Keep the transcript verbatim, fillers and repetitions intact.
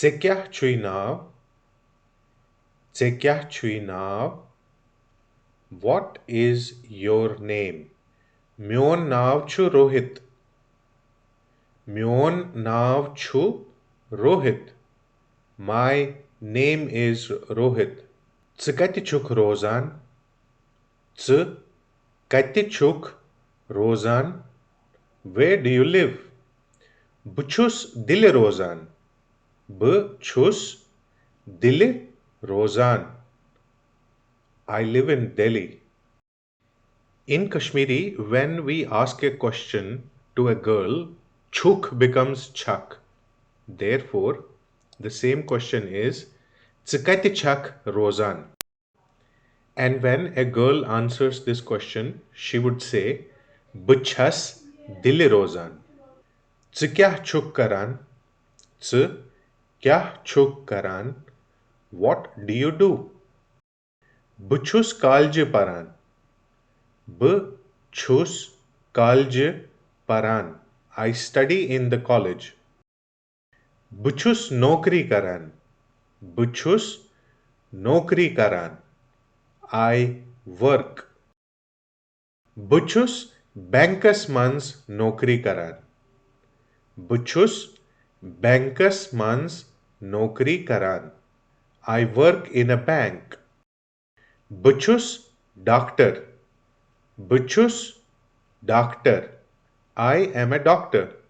ژےٚ کیٛاہ چھُے ناو؟ ژےٚ کیٛاہ چھُے ناو؟ What is your name? میون ناو چھُ روہِت۔ میون ناو چھُ Rohit. My name is Rohit. ژٕ کتہِ چھُکھ روزان؟ ژٕ کتہِ چھُکھ روزان؟ Where do you live? بہٕ چھُس دِلہِ روزان۔ بہٕ چھُس دِلہِ روزان۔ I live in Delhi. In Kashmiri, when we ask a question to a girl, چھُکھ becomes چھَکھ. Therefore, the same question is, ژٕ کتہِ چھَکھ روزان؟ And when a girl answers this question, she would say, بہٕ چھَس دِلہِ روزان۔ ژٕ کیٛاہ چھُکھ کران؟ ژٕ کیٛاہ چھُکھ کران؟ What do you do? بہٕ چھُس کالجہِ پران۔ بہٕ چھُس کالجہِ پران۔ I study in the college. بہٕ چھُس نوکری کران۔ بہٕ چھُس نوکری کران۔ I work. بہٕ چھُس بینکس منٛز نوکری کران۔ بہٕ چھُس بینکس منٛز نوکری کران۔ I work in a bank. بہٕ چھُس ڈاکٹر۔ بہٕ چھُس doctor. I am a doctor.